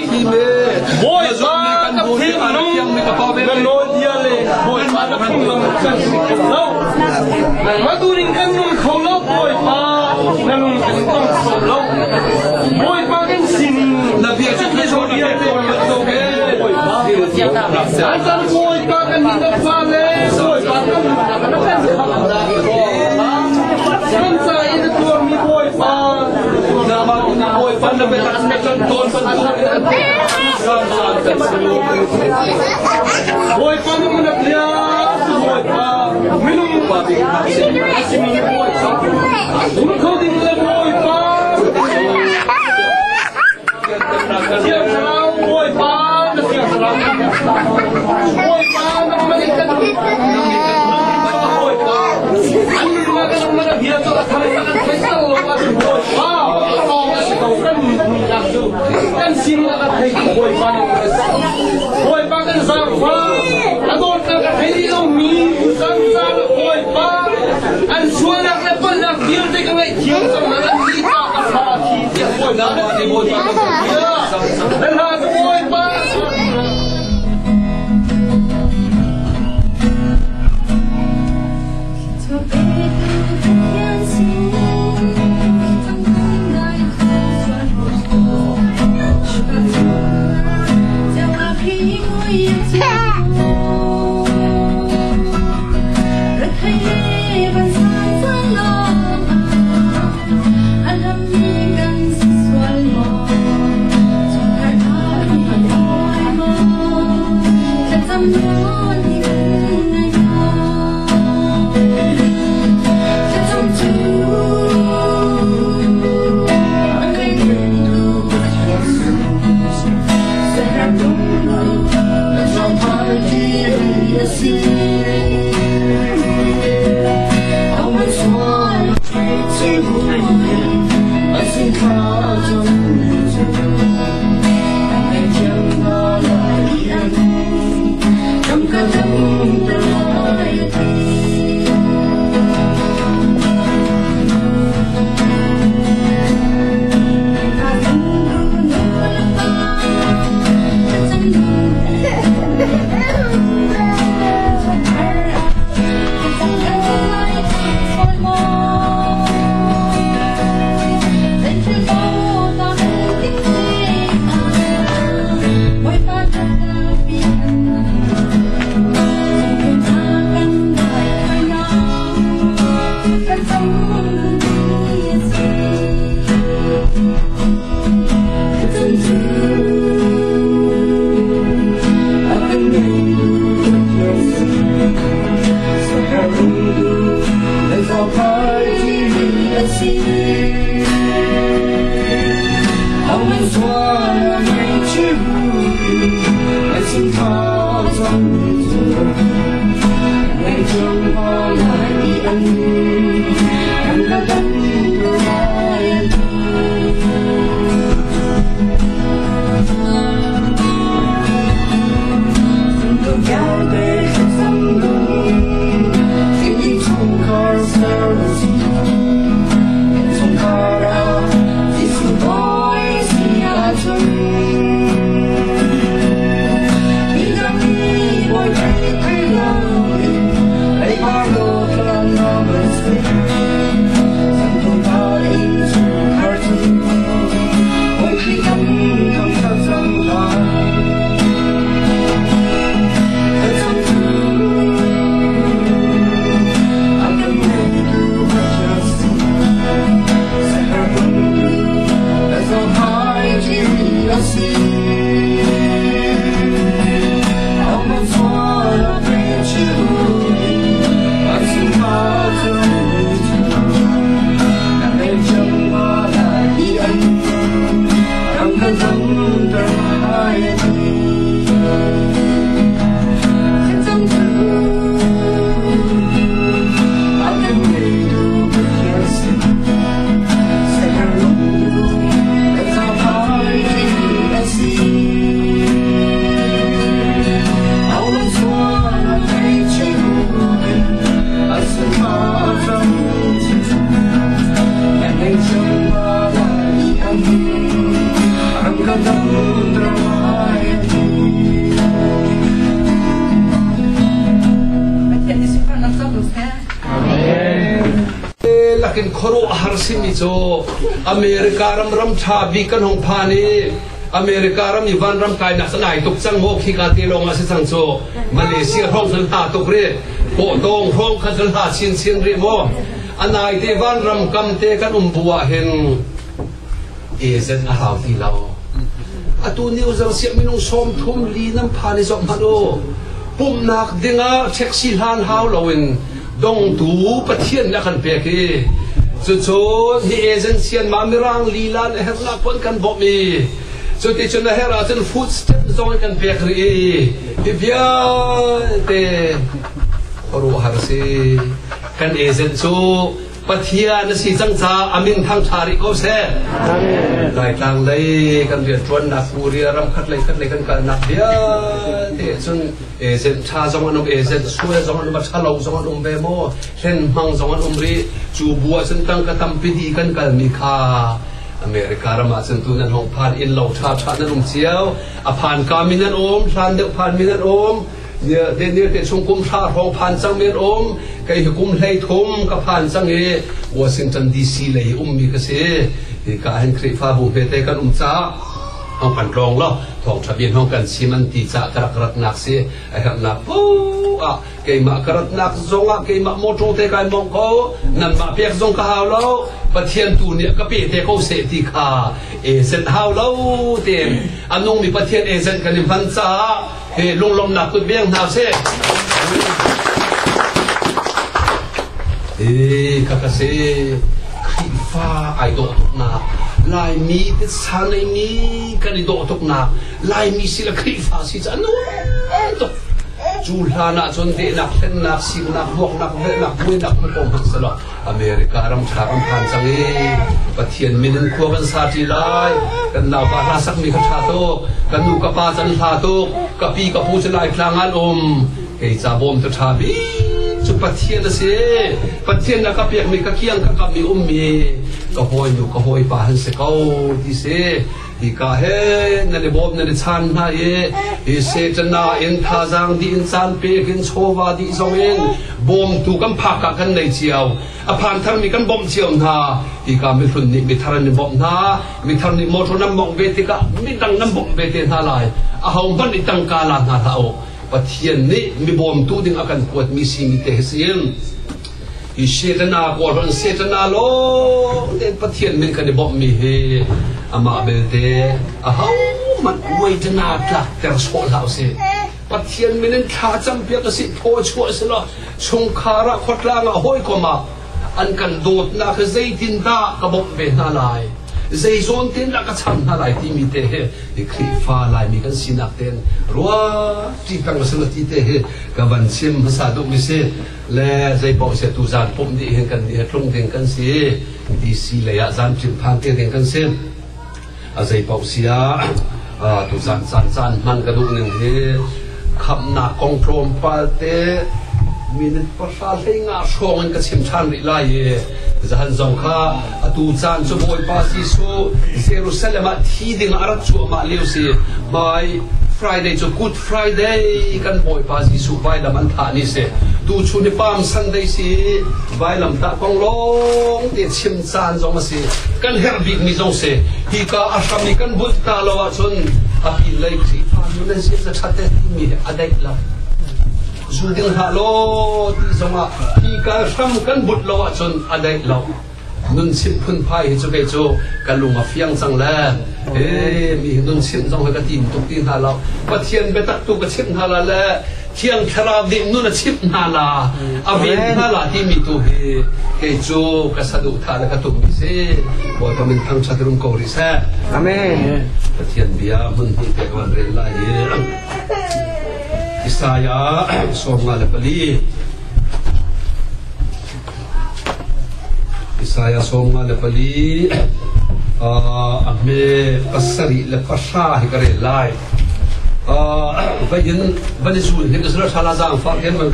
Bawipa ka thinlung na nawlbia le Bawipa na phunglam kan si kho lo. Nangmah duhning kan nung kho lo Bawipa na lung kan tong kho lo. Bawipa kan sining Na bia cu kan nawlbia te Bawipa. An Bawipa kan nih na fale Bawipa kan na kan khamnak Bawipa. Kan ca i na tuarmi Bawipa Bawipa na biatak na kan tawn bantuk kan si. Bawipa na mana bia Bawipa minung a simi Bawipa um kho ding le Bawipa Thiang Thlarau Bawipa na Thiang Thlarau Bawipa na mana kan Bawipa an nunnak kan mana bia cu a thar kan thei lo ahcun Bawipa lawng a si ko kan nunnak cu kan sining a thei Bawipa nih Bawipa kan zaangfah a dawtnak a thei lomi kan caan Bawipa an sualnak le palhnak vialte ka ngaihthiam cang hna an thi ta ka fa thi tiah Bawipa na ti Bawipa na hla cu Bawipa. Biatakin khuaruahhar simi cu America ram ram ṭha bik kan hung phan i America ram i vanram kainak cu nai tuk cang maw khika te lawng ah si cang cu Malaysia hrawng cun hla tuk rih Kawhtawng hrawng kha cun hla chinchin rih maw a nai te vanram kam te kan um bu ah hin agent a hau ti lo atu new zang siah minung 34 nan phan i zok hmanh u pumhnak dingah taxi hlan hau loin dongtu Pathian nih a kan pek i cucun hi agency an mah mirang lila le hernak pon kan bawmh i cuticun a herh ahcun food stamp zong in kan pek rih i hi vialte khuaruahhar si kan agent cu Pathian a si cang caah a min thangṭha rih ko seh. Laitlang lei kan rianṭuannak Korea ram khat lei khat lei kan kalnak vialte cun agent ṭha zong an um, agent sual zong an um, a ṭhalo zong an um ve maw, hlen hmang zong an um rih. Cu bu ah cun tangka tampi dih kan kalmi kha America ram ah cun tu nan hong phan inn lo ṭha ṭha nan um cio. A phan ka mi nan um, hlan deuh phan mi nan um. Daniel te chung kum hra hrawng phan cang mi an um kei hi kum 13 ka phan cang i Washington DC lei ummi ka si. Hika hin Khrihfabu hmete kan um caah hong kan tlawng lo thawngṭha bia hong kan chim an ti caah ka rak ratnak si. A herhnak poah keimah ka ratnak zongah keimah motor te kai mong ko, nanmah pek zong ka hau lo. Pathian tu nih ka pe te ko seh ti kha agent hau lo tein a nungmi Pathian agent kan i hman caah hi lunglawmhnak kut beng hna seh. E ka ka si Khrihfa ai dawh tuknak Laimi titsa neimi kan i dawh tuknak Laimi si le Khrihfa si cu a nuam tuk. Cu hlan ah cun dehnak, hlennak, siknak, vuaknak, velhnak, buainak hmu ko hmanh selaw America ram ṭha kan phan cang i Pathian min in khua kan sa ṭi lai. Kan naupa hla sakmi kha ṭha tuk. Kan nu ka pa can hla tuk. Ka pi ka pu cu Laitlang an um. Kei ca bawm tu ṭha bik cu Pathian a si. Pathian na ka pekmi ka kiang ka kam i ummi ka hawinu ka hawipa han si ko ti si. Hika he nan i bawm nan i chan hna i hi Satan in thazaang dih in caan pek in chawva dih zong in bawmtu kan phak ah kan nei cio. A phan tharmi kan bawmh cio hna. Hika mihlun nih mithar an i bawmh hna. Mithar nih motor nan mawngh ve tikah midang nan bawmh ve te hna lai. Ahohmanh nih tangka la hna hlah u. Pathian nih mi bawmtu ding a kan kuatmi simi te hi si. Hi Setana kawlrawn Setana lawng tein Pathian min kan i bawmhmi hi amah belte ahohmanh uaitana tlakter sawh hlah usih. Pathian min in thla campiak usih, thaw chuah si law chungkhar ah khuatlang ah hawikom ah an kan dawtnak hi zeitindah ka bawmh ve hna lai, zei zawn tein dah ka cham hna lai timi te hi hi Khrihfa Laimi kan sinak tein ruah ṭi peng usih law ti te hi ka van chim hmasa duhmi si. Le zeipaoh seh tuzaan pumh dih hin kan nih he tlung ding kan si. DC lei ah zan ṭim phan te ding kan si. A zeipaoh si ah tuzaan caan caan hman ka duh ning hi khamnak kong tlawmpal te minute 15 hrawng in ka chim ṭhan rih lai i zahan zong kha atu caan cu Bawipa Jesuh Jerusalem ah thi ding ah a rat cuahmah lio si. Hmai Friday cu Good Friday kan Bawipa Jesuh vailam an thah ni si. Tuchun hi Palm Sunday si vailam tah kong lawng te chim caan zong a si. Kan herh bikmi zong si. Hika a hram i kan bunh ta lo ahcun a pinlei Khrihfa nu nan sin za ṭhat te timi hi a daih lo. Zu ding hlah law ti zongah hika hram kan bunh lo ahcun a daih lo. Nun chimh phunphai hi cu kei cu ka lung a fiang cang le e mi hi nun chimh zong hi ka tim tuk ti hna lo. Pathian biatak tu ka chimh hna la le Thiang Thlarau nih nun a chimh hna la a ven hna la timi tu hi kei cu ka saduhthah le ka tummi si. Bawipa min thangṭhat rum ko rih seh. Amen. Pathian bia hmun hnih te ka van rel lai i Isaiah 54. Isaiah 54 a hme 7 le 10 hi ka rel lai. Vayin van i zul hin Israel hrala zaangfah khen man ka.